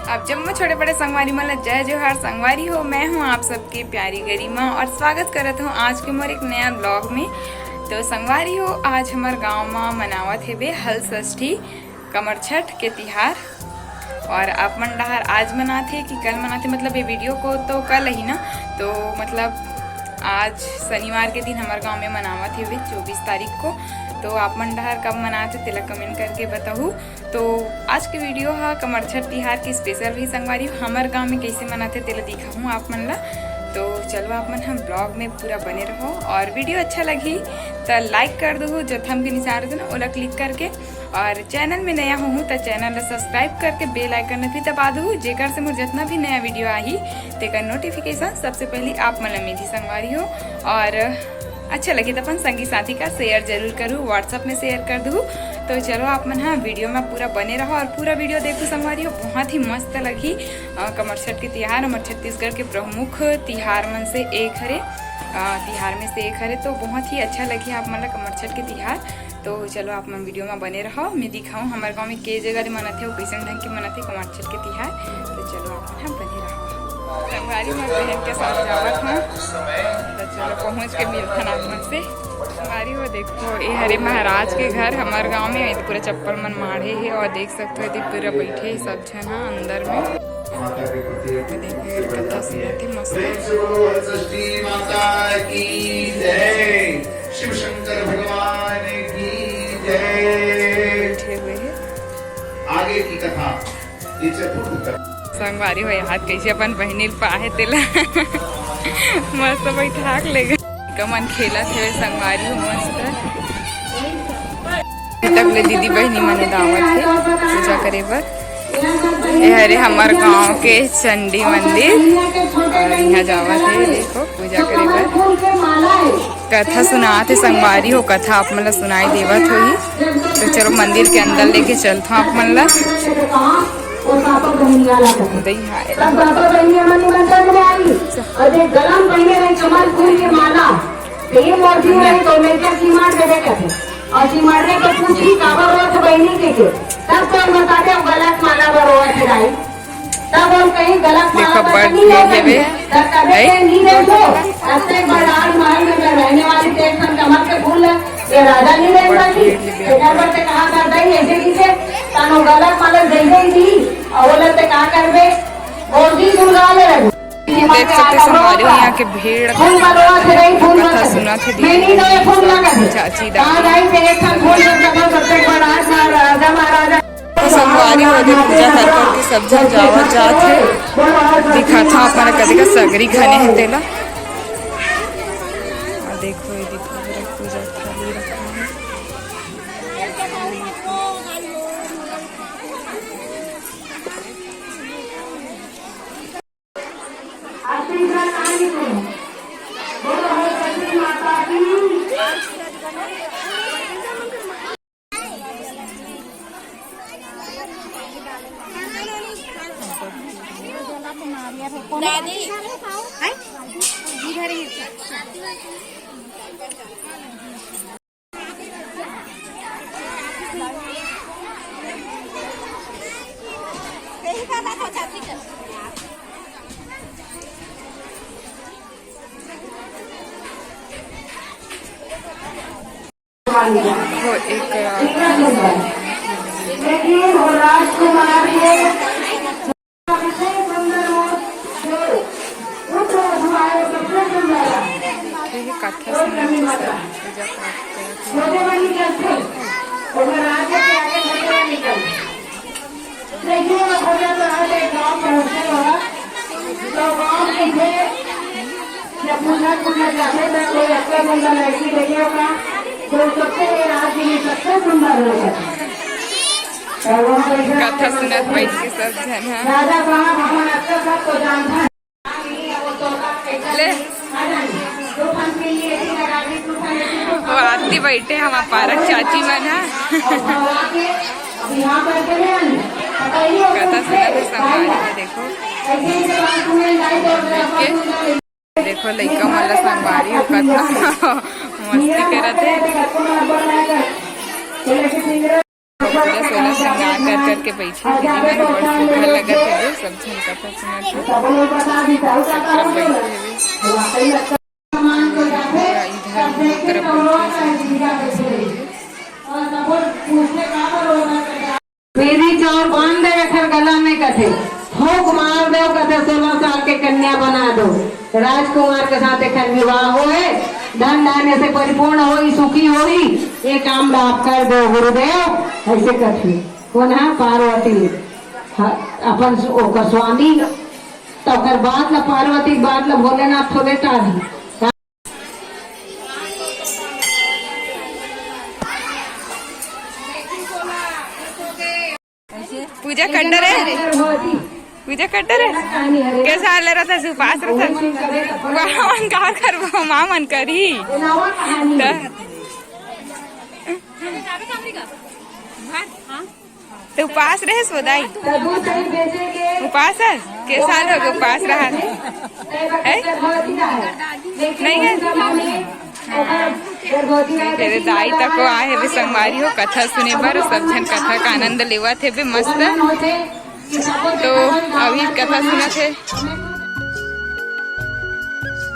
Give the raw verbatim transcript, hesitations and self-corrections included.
आप जम्मो छोटे बड़े संगवारी मन ला जय जोहार। संगवारी हो, मैं हूँ आप सबके प्यारी गरिमा और स्वागत करत हूँ आज के मोर एक नया ब्लॉग में। तो संगवारी हो, आज हमर गांव मा मनावत हेबे हल षष्ठी, कमरछठ के तिहार। और आप मन डहार आज मनाथे कि कल मनाथे, मतलब ये वीडियो को तो कल ही ना, तो मतलब आज शनिवार के दिन हमर गांव में मनावत हेबे चौबीस तारीख को। तो आप मन डहार कब मनाथे तेला कमेंट करके बताहू। तो आज के वीडियो हा कमरछठ तिहार के स्पेशल रही संगवारी, हमर गांव में कैसे मनाथे तेला दिखाहूँ आप मन ला। तो चलो आप मन हम ब्लॉग में पूरा बने रहो और वीडियो अच्छा लगही त लाइक कर दहू, जो थंब के निशान रहते ना ओला क्लिक करके, और चैनल में नया होहू त चैनल ला सब्सक्राइब करके बेल आइकन ला भी दबा दहू, जेकर से मोर जितना भी नया वीडियो आही तेकर नोटिफिकेशन सबसे पहले आप मन ला मिलही संगवारी हो। और अच्छा लगे तो अपन संगी साथी का शेयर जरूर करू, WhatsApp में शेयर कर दू। तो चलो आप मन हा वीडियो में पूरा बने रहो और पूरा वीडियो देखो संगवारी हो, बहुत ही मस्त लगही। अ, कमरछठ के तिहार हमर छत्तीसगढ़ के प्रमुख तिहार मन से एक हरे, अ, तिहार में से एक हरे, तो बहुत ही अच्छा लगही आप मन ला कमरछठ के तिहार। तो चलो आप मन वीडियो में बने रहो, मैं दिखाऊँ हमर गाँव में के जगह ले मनाथे अउ कैसन ढंग के मनाथे कमरछठ के तिहार। तो चलो आप मन हा बने रहो। संगवारी मन बहन के साथ जावत हूँ। तो चलो पहुँच के मिलथन आप मन से। संगवारी हो देखो, ये हरे महाराज के घर हमर गांव में, ये तो पूरा चप्पल मन माढ़े हे और देख सकते हो, ये पूरा बैठे हे सब झन हा अंदर में। ये देखो, ये कथा सुनत हे मस्त। प्रेम से बोलो हल षष्ठी माता की जय, शिव शंकर भगवान की जय। बैठे हुए हैं। आगे की कथा। संगवारी हो यार, कैसे अपन बहिनी ल पाहे तेला मस्त बैठाक ले गे। कमन खेलत हे संगवारी हो मस्त। तक ले दीदी बहिनी मने दावत हे पूजा करे बर। ये हरे हमर गांव के चंडी मंदिर और यहाँ जावत हे, देखो पूजा करे बर। कथा सुनात हे संगवारी हो, कथा आप मन ला सुनाई देवत होही। तो चलो मंदिर के अंदर लेके चलथो आप मन ला। उदय हाय। तब बाबा बहिनिया मन निमंत्रण में आई और देख गला में पहने रहे कमल फूल के माला। तो ये मोर जीव है तो मेरे का सीमार दे दे कहते। और सीमार ने तो पूछी काबर रोत बहिनी के के। तब तो हम बताते हम गलत माला पर रोत है। तब हम कहीं गलत माला देखो, पर बड़ नहीं भीड़ रोते हेवे। हैं। तब कभी है। कहीं नहीं रहते। रास्ते में आज महल में रहने वाली देख हम कमल के फूल ये राजा नहीं रहता जी। एकर बर ते कहा करता ही ऐसे नीचे तानो गलत माला जैसे ही दी और बोले ते कहा करबे और भी सुनगा ले रहे। देख सकते संगवारी हो यहाँ के भीड़। फूल का रोआ से नहीं, फूल कथा मत सुना थे मैं नहीं दीदी। तो ये फूल ना कर। चाची कहाँ दादी। गई थे एक फूल जो कथा सबसे बड़ा राजा महाराजा। तो संगवारी हो दे पूजा कर करके सब झन जावत जात हे। दिखात हूँ आप मन कदे का सगरी खने हे तेला। और देखो ये देखो पूरा पूजा थाली रखा है। वो एक, अ, देखिए, वो राजकुमार के सबसे सुंदर और जो उच्च वधु आए, सबसे सुंदर। ये कथा सुनत हे, पूजा पाठ करत हे। छोटे बड़ी करते, वो राजा के आगे छोटे बड़ी करते। देखिए, वो पूजा तो आज एक गाँव पहुँचे हो, तो गाँव में से जब पूछा, पूछा जाते तो कोई अच्छा बंदा लड़की देखे होगा, जो सबसे ये राज्य में सबसे सुंदर हो सके। तो वहाँ बैठा कथा सुनत बैठ के सब झन ह। राजा साहब अपन अच्छा सब को जानता है। ले। वो आती बैठे हम पारक चाची मन ह। कथा सुनत हे संगवारी हो, देखो। देखो लइका मन ला संगवारी हो कतना मस्ती करत हे। पूरा सोलह श्रृंगार कर करके बैठे हे दीदी मन, बड़ सुंदर लगत हे। सब झन कथा सुनत हे, सब तरफ बैठे हे। पूरा इधर उधर तरफ बैठे हे। मेरी चौर बांध दे एखर गला में कथे, फूंक मार दो कथे, सोलह साल के कन्या बना दो। राजकुमार के साथ एखर विवाह होए, धन धान्य से परिपूर्ण होई, सुखी होई, ये काम आप कर दो गुरुदेव। ऐसे कथे। कौन है? पार्वती। हाँ, अपन स-, ओकर स्वामी। तो ओकर बात ला, पार्वती के बात ला भोलेनाथ थोड़े टारी। पूजा करता रे, पूजा करता रे। कैसा हाल रहता है? उपास रहता है। वाह, मन का करबो, माँ मन करी। त तो उपास रहे सोदाई? उपास है? के साल हो गए उपास रहा? है? नहीं है? तेरे दाई तक को आए हे बे संगवारी हो कथा सुने बर। सब झन कथा का आनंद लेवत हे बे मस्त। तो अभी कथा सुनत हे।